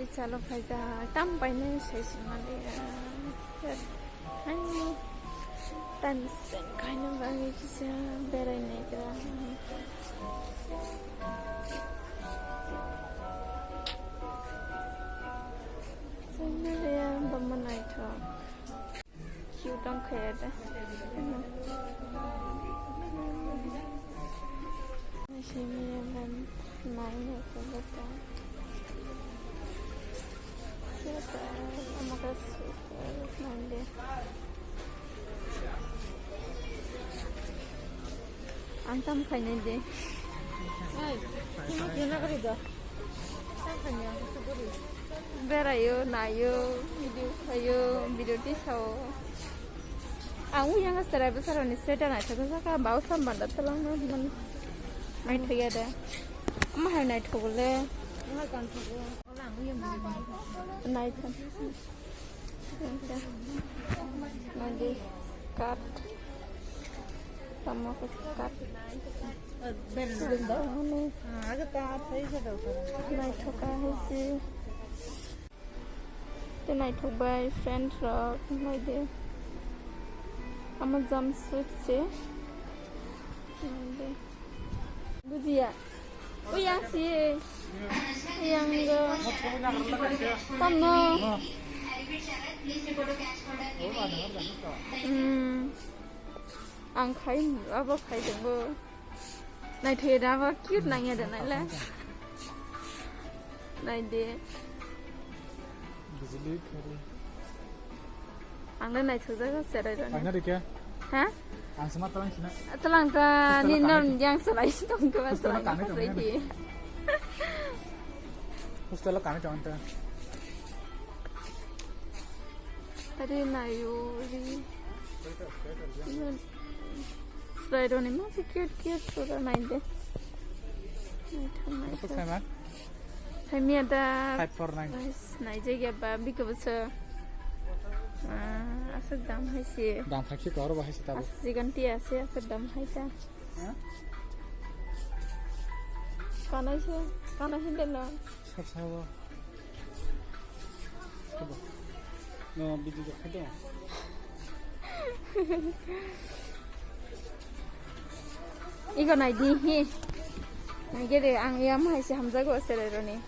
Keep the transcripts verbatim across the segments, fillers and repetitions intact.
Chalo phaijak, tam painai sai sima le. Hai, time spend khaina bagwi kisa berai naigra. Sima le, bama naithok. Cute wngkha ya da. Sini yang lain main ya, coba ta. Coba ta, sama ka super main deh. Ang tam khainai de. Oi, kino kino kari do. Tam khainai ang super. Berayo, nayo, video khayo, video tisao. Ang uyang serai bwsarokni sweater naithok wngkha, bau sam banda twlangno hwnmani. Naithok ya de. Ama hai naithok le. Naithok. Nadi skirt. Tamo skirt. Naithok hai se. Tei naithok bai friend rok naidi. Amo jumpsuit se. Naidi. Bujiya. Uyang si. Uyang go. Tamno. Hmm. Ang khai, abo khai tongbo. Naithok da ba cute nangya da naila. Naidi. Bijli khari. Ang le naithok jaga serai rani. Paina rikya? Ha? Ang sama talang sina. Talang ta ni non yang selai tong ke mas talang kanai tong. Hostel kanai tong ta. Ari nayo ri. Selaironi ma cute cute sura naide. Naithok naithok. Saimia da. Five four nine. Naijak ya ba bikabo se. Aswk dam hai se. Dam hai se koro ba hai se tabo. Aswk jigan ti ase aswk dam hai ta. Kanai se kanai hinde no. Sab sabo. No, bidi de khato. Iko nai di hi. Nai gede ang yam hai se hamjago sere roni.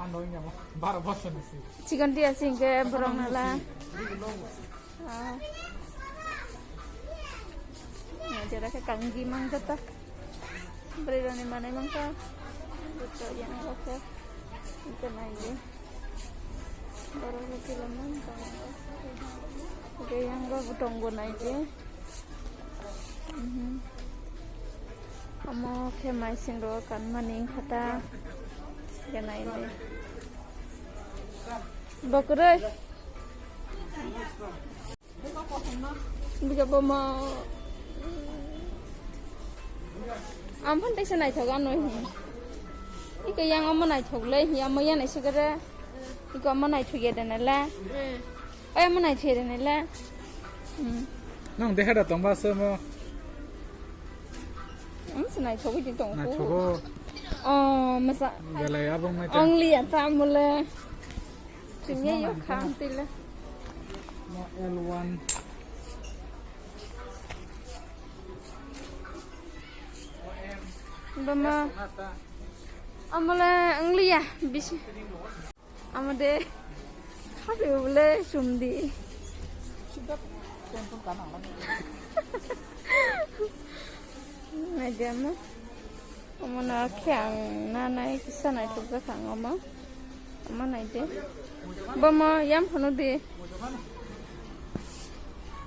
Ano yam bara bosan si. Chigon dia singke borong nala. Ah. Nah, jera khe kangji mang jata. Bwrwi rokni manwi mangkha. Buto yang rokhe. Ito nai di. Borok rok kilo mang tongo. Ito yang rok tongo nai di. Mhm. Omo khe maising rok kanmani wngkha ta. Ito nai di. Bokwrwi. Bwkha bomo. Ang phone teisa naithok ano hi. Iko yang omo naithok le hi, omo ya naisik re. Iko omo naithok ya de nala. Oi omo naithok ya de nala. Hmm. Nang deha da tongba se mo. Ang se naithok di tong. Naithogo. Oh, masa. Belai abong naithok. Only ya ta mole. Chingya yo khang tila. No L one. Bama. Amole angliya bisi. Amade. Khabe bole sumdi. Naidi ama. Omo no khe ang nanai kisa naithokjak ang omo. Omo naidi. Bomo yam phano di.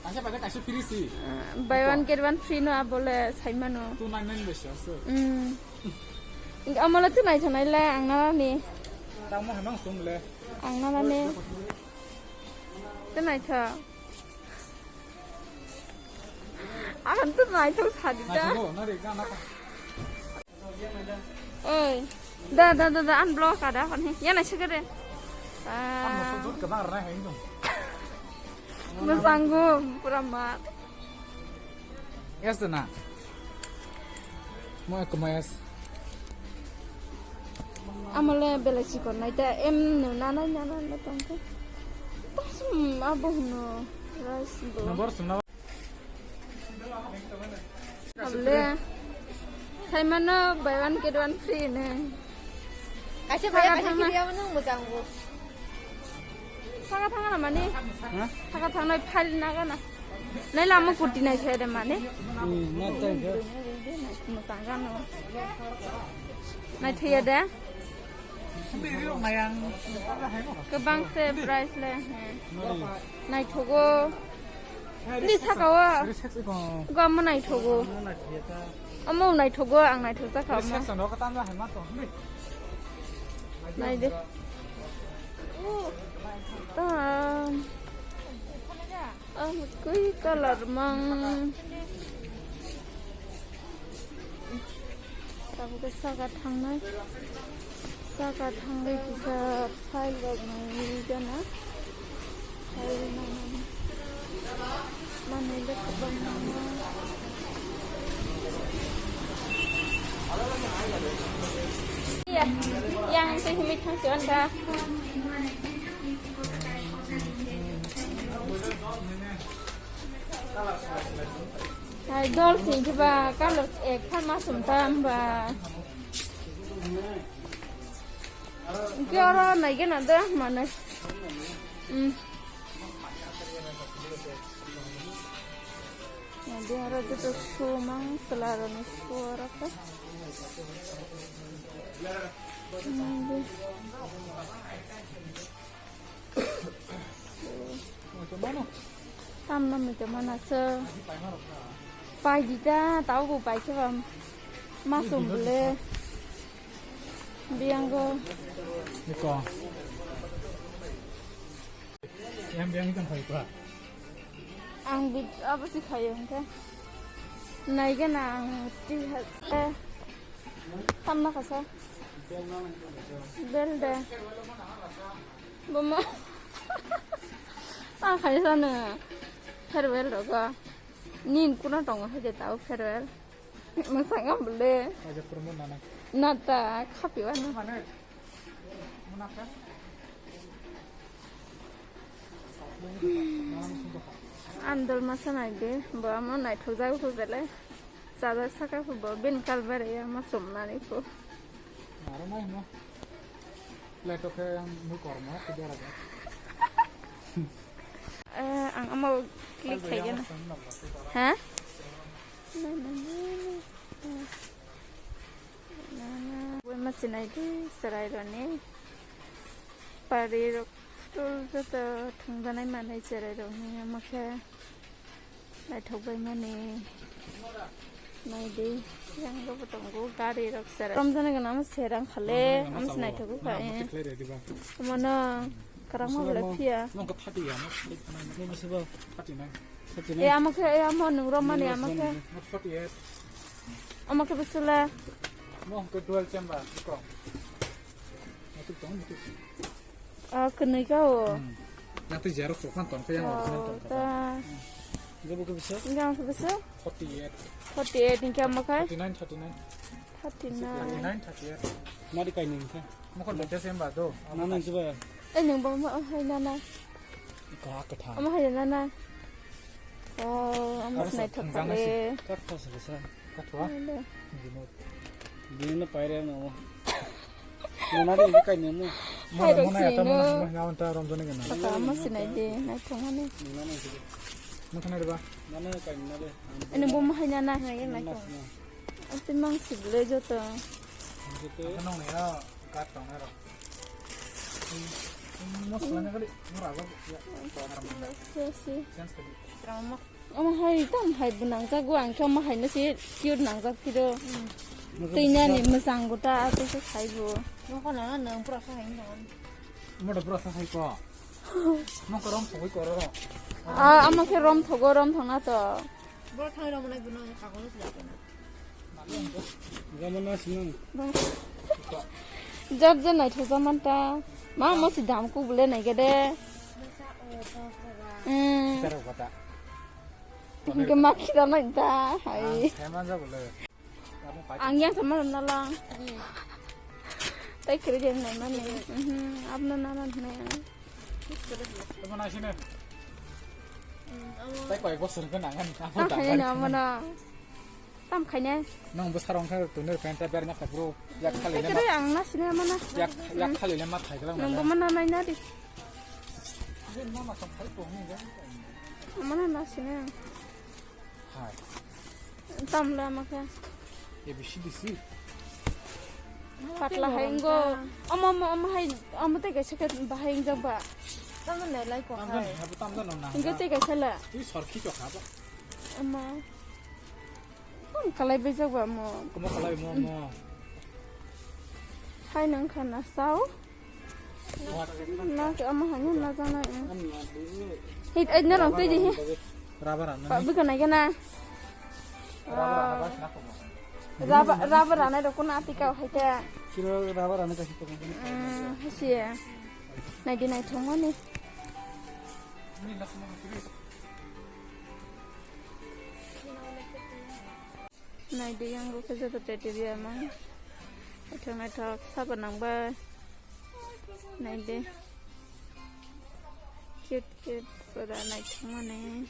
Kaisa paisa kaisa free si. Ah, buy one get one free no abole saimano. Two nine nine bai se ase. Hmm. Omo le tu naithok nai le ang nanani. Tamo hamang sum le. Ang nanani. Tu naithok. Ang tu naithok sadi da. Naithogo, nari gana ka. Oi. Da, da, da, da, unblock ada kon he. Ya na chigade. Ah. Ang masuk dut kebang rana hai dong. Masanggu pura mat. Yes na. Mo ek mo yes. Amole belai chikon nai ta, em no nanai nanai no tongkhe. Tasum abo hwno rice bo. Abole. Saimano buy one get one free ne. Kaisa bhaiya, kaisa kiriya mano mojang bo. Saka thangna mani. Ha? Saka thangnai phal na gana. Nai lama kurti nai khe de mani. Hmm, na tai khe. Mojang gano. Nai thaya de. Kwbang se price le. Naithogo. Ni saka o. Gamo naithogo. Omo naithogo, ang naithok jakha omo. Nai de. Tam. Ah, kui colour mang. Tabuk khe saka thangnai. Saka thangwi kisa file rok nai gana. File nai manwi le kwbang nangma. Yang tei himwi thangsi on kha. Hai dol sing khe ba color ek phan ma sum ta hwnba. Hwnkhe oro nai gana da manai. Hmm. Nai de oro joto sumang chwla rokni su oro khe. Nai de. Tamno mito mana se. Pai di ta, tau bo pai khe ba ma sum bole. Biango. Iko. Yang biang ikan pai pa. Ang bi abo si khayo hwnkhe. Nai gana ang ti ha. Tamna khasa. Bel de. Buma. Ta khai sano. Farewell rogo. Nin kuna tongo hai de tao farewell. Masang am bole. Aja promo nana. Nata khapi wano. Mana? Mana ka? Andal masa nai de. Bo amo nai thok jago ko bele. Chajak saka phu bo bin kalbar ya ma somnani phu. Naro nai mo. Plate khe ang mui kormo khe dera ga. Eh, ang amo click khai gana. Ha? Na, na, na, na. Na, na. Boi ma sinai di serai roni. Pari rok tul joto thungjanai manai serai rok ni amo khe. Naithok bai mani. Nai di, yang bo tongo gari rok sera. Romjana gana mo serang khale, romjana gana mo se sabo. Naithok kha. Mama eh. Mama khe khlai redi ba. Mano karang ma bela phiya. Nong ka thati ya, no? Nong ka sabo. Thati nai. Thati nai. Eh, amo khe, eh, amo nung rom mani, amo khe. Mo forty eight. Amo khe besula. Mo ke dual chamber, ko. Mo tu tong, mo tu. Ah, kwnwi ka o. Hmm. Yang twi zero sok phan tong khe yang original tong kha. Ta. Hmm. Jabo khe bisa? Yang khe bisa? Forty eight. Forty eight ni kamo khai? Thirty nine, thirty nine. Thirty nine. Thirty nine, thirty eight. Mari kai ning kha? Mokol bete sem ba do. Nana jiba. Eh, nung ba ma hai nana. Ka ka tha. Ama hai nana. Oh, ama aro snai sa thok thang jang kale. Kar tha sa sa. Ka thwa? Bini no paire no. Nana de kai no. Mona mona ya ta mona mona ya ta rom jone gana. Kaka ama sinai de, nai thong ani. Nana de. Mo khana de ba? Nana kai nana de. Ani bo mo hai nana. Hai nai thong. Ati mang sible joto. Joto. Ano ya kat tong aro. Mo sala na kali mo rago ya. Si si. Chance kali. Drama. Omo hai tam hai bo nangjak o, ang khe omo hai no se cute nangjak phiro. Twi nani mwchang bo ta, tei se khai bo. Nokho no nang pura sa hai no. Mo da pura sa hai ko. Mo ko rom thogwi ko ro. Ah, omo khe rom thogo, rom thongna to. Bro thang rom nai bo no kagol se. Gama na sinang. Jab je naithok jaman ta. Ma mo si dam ku bole nai gede. Hmm. Tero kota. Hingke ma khida nai ta. Hai. Ang yang sama na lang. Ai, kiri den nai mani. Mhm, abno nana nai. Tamo nai sini. Hmm, amo. Tai koi bosor ke nangan, amo. Ah, hai na, amo na. Tam khaine. Nang bo sarong khe tunir penta ber na khapro. Yak khali le. Ekre ang na sine mana. Yak, yak khali le ma thai gala. Nang bo mana nai na di. Mana na sine. Hai. Tam la ma kha. A B C D C. Patla hai ngo. Omo, omo, omo hai, omo te kaisa khe bahai ingjak ba. Tam na lai ko. Tam na hai. Hai bo tam na na. Inge te kaisa la. Twi sorki to kha ba. Omo. Kom kalai bejak ba mo. Komo kalai mo mo. Hai nang kha na sao. Na ke ama hanya na jana. Hit ai na rong tei di he. Rubber ano. Ba bi kana gana. Rubber ano ba sna ko. Rubber, rubber ano do kuna tika hai ta. Siro rubber ano ka sito. Hmm, hasiya. Nai di nai thong mani. Nai di yang rukhe joto teddy bear mang. Naithok naithok sabo nang bai. Nai di. Cute cute pura naithok mani.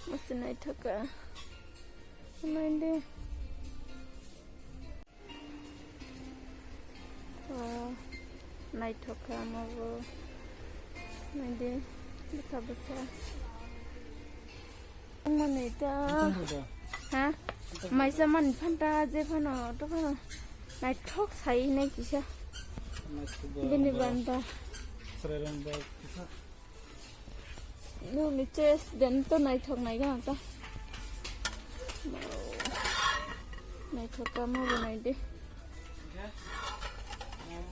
Masi naithok ka. Nai di. Oh, naithok kha omo bo. Nai di, bwsa bwsa. Omo nai ta. Tong bo da. Ha? Maisa mani phanta je phano, to phano. Naithok sai nai kisa. Naithok ba. Bini ba. Banda. Srerang ba kisa. Nokni chest den to naithok nai gana ta. Naithok kamo bo nai di.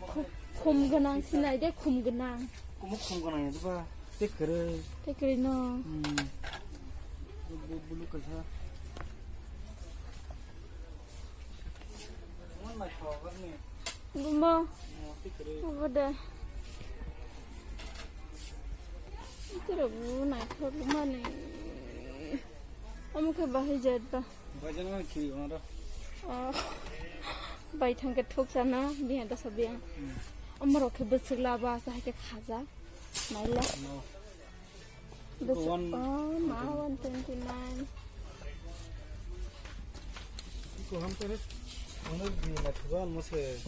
Khum, khum gwnang si nai de, khum gwnang. Kumu khum gwnang ya ba. Te kwrwi. Te kwrwi no. Hmm. Bu, bu, bulu kaisa. Buma. Obo de. Iterok bo naithok mani. Omo khe bahai jat ba. Bajan ma khiri oro. Oh. Bai thang khe thok sana, bihan ta sabiang. Hmm. Omo rok khe bwswk la ba, sa hai khe khaja. Naila. No. This, one, oh, ma, one twenty-nine. Iko ham tere, ano di na thuba mo se.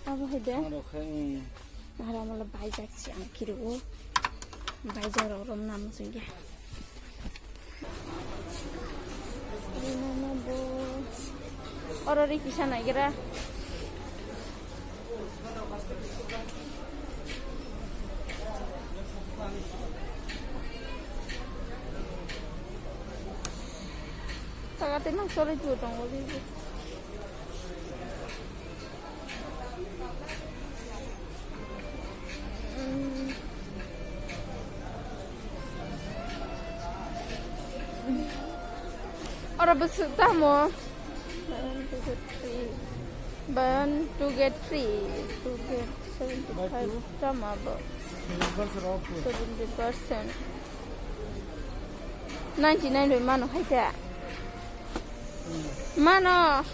Abo hai de. Ano khe, hmm. Mara mala baijak si ang kiri o. Baijak rok rom nam sing ya. Ri na na bo. Oro ri kisa nai gira. Taga tei nang choli tu tongo bini. Oro bwswk tamo? One, two, get three. Buy one, two, get three. Two get seventy-five tamo bo. Seventy percent. Ninety-nine bai mano hai khe. Mano.